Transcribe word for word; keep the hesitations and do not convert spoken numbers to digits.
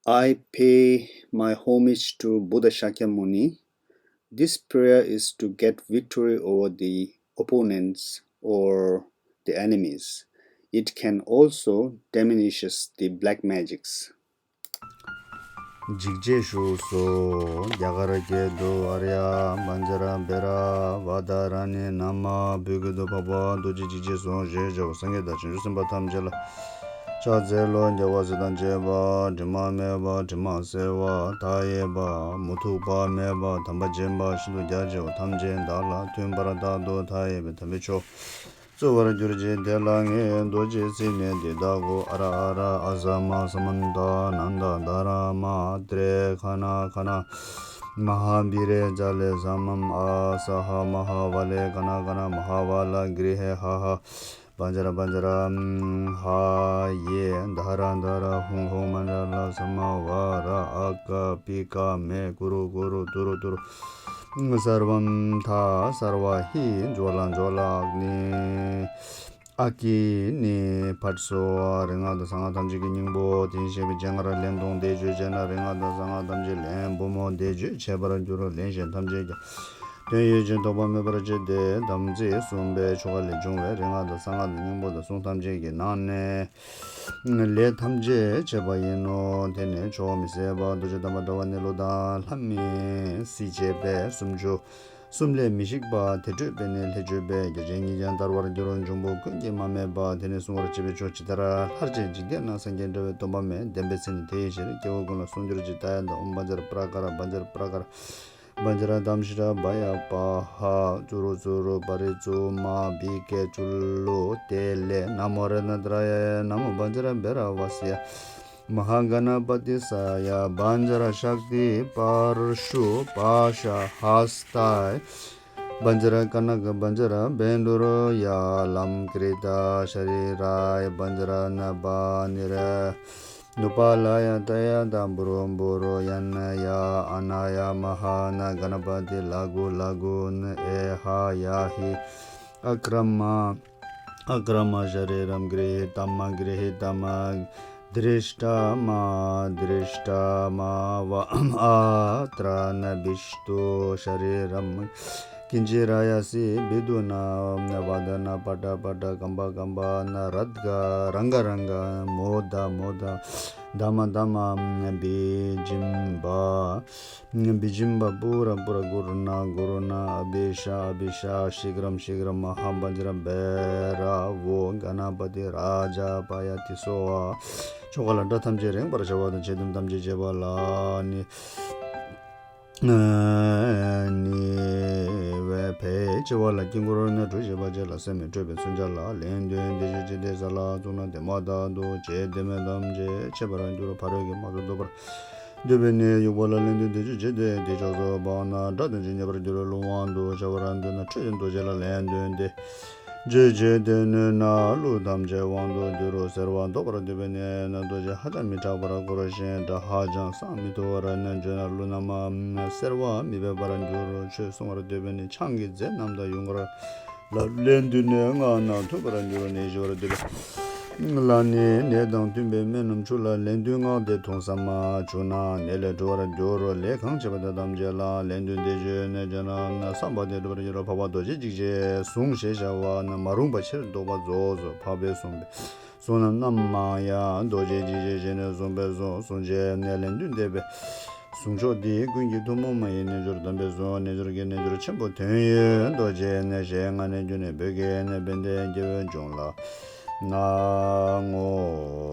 I pay my homage to Buddha Shakyamuni. This prayer is to get victory over the opponents or the enemies. It can also diminishes the black magics. འཇིགས་བྱེད་བཞུགས་སོ། རྒྱ་གར་སྐད་དུ། ཨཱརྱ། བཛྲ་བྷེ་ར་ཝ་དྷ་ར་ཎི་ན་མ། བོད་སྐད་དུ། འཕགས་པ་རྡོ་རྗེ་འཇིགས་བྱེད་སོ་ཞེས་བྱ་བ་སངས་རྒྱས་དང་བྱང་ཆུབ་སེམས་དཔའ་ཐམས་ཅད་ལ་ཕྱག་འཚལ་ལོ། རྒྱལ་བ་སྲས་དང་བཅས་པ། དྲི་མ་མེད་པ། དྲི་མ་སེལ་བ། མཐའ་ཡས་པ། མུ་ཐུག་པ་མེད་པ། དམ་པ་སྦྱིན་པ་ཤིན་ཏུ་རྒྱ་ཆེ་བ་ཐམས་ཅད་བདག་ལ་མཐུན་པར་བདག་ཏུ་མཐའ་ཡས་པའི་དམ་པའི་ཆོས་སྩོལ་བར་གྱུར་ཅིག་དེ་ལ་ངས་རྡོ་རྗེ་སེམས་དཔའི་འདི་དག་གོ། ཨ་ར་ཨ་ར། ཨ་ས་མ། ས་མན་ཏ། ནནྡ། དྷ་ར་མ། ཏྲེ། ཁ་ན་ཁ་ན། མ་ཧཱ་བི་རེ། ཙ་ལེ། ས་མམ། ཨ་ས་ཧ། མ་ཧཱ་ཝ་ལེ། ཀ་ན་ཀ་ན། མ་ཧཱ་ཝ་ལ་གྲི་ཧེ། ཧ་ཧ། བཛྲ་བཛྲ། ཧ་ཡེ། དྷ་ར་དྷ་ར། ཧཱུྃ་ཧཱུྃ། མཎྜ་ལ་ས་མ་ཝ་ར། ཨ་ཀ་པི་ཀ་མེ། གུ་རུ་གུ་རུ། ཏུ་རུ་ཏུ་རུ། སརྦ་མཐའ་སརྦ་ཧི། ཛྭ་ལ་ཛྭ་ལ་ཨག་ནི། ཨ་ཀི་ནི་ཕཊ་སྭཱ་ཧཱ། རིག་སྔགས་དང་གསང་སྔགས་ཐམས་ཅད་ཀྱི་སྙིང་པོ། དེ་བཞིན་གཤེགས་པའི་སྤྱན་སྔར་ལན་གདུང་བཟླས་བརྗོད་བྱས་ན། རིག་སྔགས་དང་གསང་སྔགས་ཐམས་ཅད་ལན་འབུམ་མོ་བཟླས་བརྗོད་བྱས་པར་འགྱུར་རོ། ལན་གཞན་ཐམས་ཅད་ཀྱང་དོན་ཡོད་ཅིང་ཐོགས་པ་མེད་པར་བྱས་ཏེ། དམ་ཚིག་གསུམ་པའི་ཆོ་ག་ལས་བྱུང་བའི་རིག་སྔགས་དང་གསང་སྔགས་དང་སྙིང་པོ་དང་གསུང་ཐམས་ཅད་ཀྱི་ནང་ནས་ལས་ཐམས་ཅད་བྱས་པ་ཡིན་ནོ། དེ་ནི་ཆོག་མི་ཟད་པ། རྡོ་རྗེ་དམ་པ་འདྲ་བ་ནི་ལུས་དང་ལྷ་མི་སྲིད་བྱེད་པའི་སུམ་ཅུ། གསུམ་ལས་མི་ཤིགས་པ། དེ་སྤྲོས་པས་ནི་ལྷས་སྤྱོད་པའི། རྒྱལ་ཆེན་ཉིད་ཀྱང་ཐར་བར་འགྱུར་རོ། འབྱུང་པོ་ཀུན་གྱིས་མ་སྨད་པ། དེ་ནི་བསྲུང་བར་བྱེད་པའི་ཆོས་ཇི་ལྟར། ལྷར་བཅས་འཇིག་རྟེན་ན། སངས་རྒྱས་འདྲ་བའི་སྟོན་པ་མེད། བདེན་པའི་ཚིག་ནི་དེ་ཡི་ཕྱིར། སྐྱེ་བོ་ཀུན་ལ་གསུང་གྱུར་ཅིག་ད་ཡ་དང་། ཨོཾ་བཛྲ་པྲ་ཀ་ར། བཛྲ་པྲ་ཀ་ར། བཛྲ་དམ་ཤྲ་བྷ་ཡ་པ་ཧ། ཙུ་རུ་ཙུ་རུ། པ་རི་ཙུ་མ། བི་ཀེ་ཙུ་ལུ་ཏེ་ལེ། ན་མོ་རཏྣ་ཏྲ་ཡ། ན་མོ་བཛྲ་བྷེ་ར་ཝ་སྱ། མ་ཧཱ་ག་ཎ་པ་ཏི་ས་ཡ། བཛྲ་ཤཀྟི་པཱརྵུ་པཱ་ཤ་ཧ་སྟ་ཡ། བཛྲ་ཀ་ཎ་ཀ། བཛྲ་བཻ་ཌཱུརྻ་ཡ། ལམ་ཀྲྀ་ཏ་ཤ་རི་ར་ཡ། བཛྲ་ནཱ་པ་ནི་ར་ནུ་པ་ལ་ཡ། ཏ་ཡ་ཏ་བུ་རུ་བུ་རུ། ཡ་ན་ཡ། ཨ་ན་ཡ། མ་ཧཱ་ན་ག་ཎ་པ་ཏི་ལ་གུ་ལ་གུ་ན། ཨེ་ཧ་ཡ་ཧི། ཨ་ཀྲ་མ། ཨ་ཀྲ་མ་ཤ་རི་རམ་གྲི་ཧི་ཏ་མ། གྲི་ཧི་ཏ་མ། དྲྀཥྚ་མ། དྲྀཥྚ་མ་ཝ། ཨ་ཏྲ་ན་བི་ཤྟུ་ཤ་རི་རམ། ཀིཉྩི་ར་ཡ་སི་བི་དུ་ན། བ་དྷ་ན། པ་ཏྲ་པ་ཏྲ། ཀམ་པ་ཀམ་པ་ན། རད་ག་རང་ག་རང་ག། མོ་དྷ་མོ་དྷ། དྷ་མ་དྷ་མ། བི་ཇིམ་བ། བི་ཇིམ་བ། པུ་ར་པུ་ར། གུ་རུ་ན། གུ་རུ་ན། ཨ་བྷི་ཤ། ཨ་བྷི་ཤ། ཤི་གྲམ། ཤི་གྲམ། མ་ཧཱ་བཛྲ་བྷེ་ར་ཝ་ག་ཎ་པ་ཏི་རཱ་ཛ་པ་ཡ་ཏི་སྭཱ་ཧཱ། ཆོ་ག་ལ་སྒྲ་ཐམས་ཅད་རེངས་པར་བྱ་བ་དང་། ཆེ་འབྲིང་ཐམས་ཅད་བྱེད་པ་ལ་ནི། ནི་ཝེ་ཕྱི་བ་ལ་དཀྱིལ་འཁོར་ནས་གྲུ་བཞི་པ་ཅན་ལ་སེམས་ནི་སྤྲོས་པའི་མཚོན་ཆ་ལ་ལན་བདུན་བཟླས་བརྗོད་བྱས་ཏེ། ས་ལ་བཙུགས་ན་དེ་མ་ཐག་ཏུ་བྱད་སྡེར་མོ་ཐམས་ཅད་ཆད་པར་འགྱུར། ཕ་རོལ་གྱི་མ་ཐུབ་ཐོབ་པར་འདོད་པས་ནི་དབྱུག་པ་ལ་ལན་བདུན་བཟླས་བརྗོད་བྱས་ཏེ། དེས་ཕྱག་འཚལ་བ་ན་སྒྲ་དོན་ཆེན་རྙེད་པར་འགྱུར། རླུང་དབང་དུ་བྱ་བར་འདོད་ན་ཁྲོ་བའི་རྡོ་རྗེ་ལ་ལན་བདུན་བཟླས་བརྗོད་བྱས་ཏེ་ནུས་ན་རླུང་ཐམས་ཅད་དབང་དུ་འགྱུར་རོ། སེར་བ་ལྡོག་པར་འདོད་པས་ནི་རྡོ་རྗེ་ཧ་ཅང་མི་དྲག་པར་བསྐོར་ཞིང་སྒྲ་ཧ་ཅང་གསང་མི་ཐུབ་པར་ནི་བརྗོད་ན་རླུང་རྣམས་སེར་བ་མི་འབེབས་པར་འགྱུར་རོ། ཆོས་བསྲུང་བར་འདོད་པས་ནི་ཆང་གི་རྫས་རྣམས་དང་ཡུངས་ཀར་ལ་ལན་བདུན་ནས་བསྔགས་ན་ཐུབ་པར་འགྱུར་རོ། ནད་ཞི་བར་འདོད་པས་ལ་ནི་ནད་དང་མཐུན་པའི་སྨན་རྣམས་ཆུ་ལ་ལན་བདུན་བསྔགས་ཏེ་འཐུངས་སམ་བྱུགས་ན་ནད་ལས་གྲོལ་བར་འགྱུར་རོ། ལས་གང་བྱེད་པ་དེ་ཐམས་ཅད་ལ་ལན་བདུན་བཟླས་བརྗོད་ནས་བྱས་ན་བསམ་པ་དེ་འགྲུབ་པར་འགྱུར་རོ། འཕགས་པ་རྡོ་རྗེ་འཇིགས་བྱེད་གཟུངས་ཞེས་བྱ་བ་ནི་མ་རུངས་པ་ཕྱིར་ལྡོག་པ་རྫོགས་སོ། འཕགས་པས་གསུངས་པའི་གཟུངས་རྣམས་རྣམ་མང་ཡང་། རྡོ་རྗེ་འཇིགས་བྱེད་ཞེས་ནི་གསུངས་པས་གཟུངས། གཟུངས་བཅས་ནས་ལན་བདུན་བཟླས་པའི་གཟུངས་མཆོག་འདི་ཀུན་གྱི་ཐུན་མོང་མ་ཡིན་རྣལ་འབྱོར་དམ་པའི་གཟུངས། རྣལ་འབྱོར་གྱི་རྣལ་འབྱོར་ཆེན་པོ་དོན་ཡོད་རྡོ་རྗེ་ནས། ཞེས་སྔ་ནས་བརྗོད་ནས་བོད་ཀྱི་ནས་བན་དེ་སྐྱེ་བོའི་འབྱུང་ལ་གནང་ངོ་།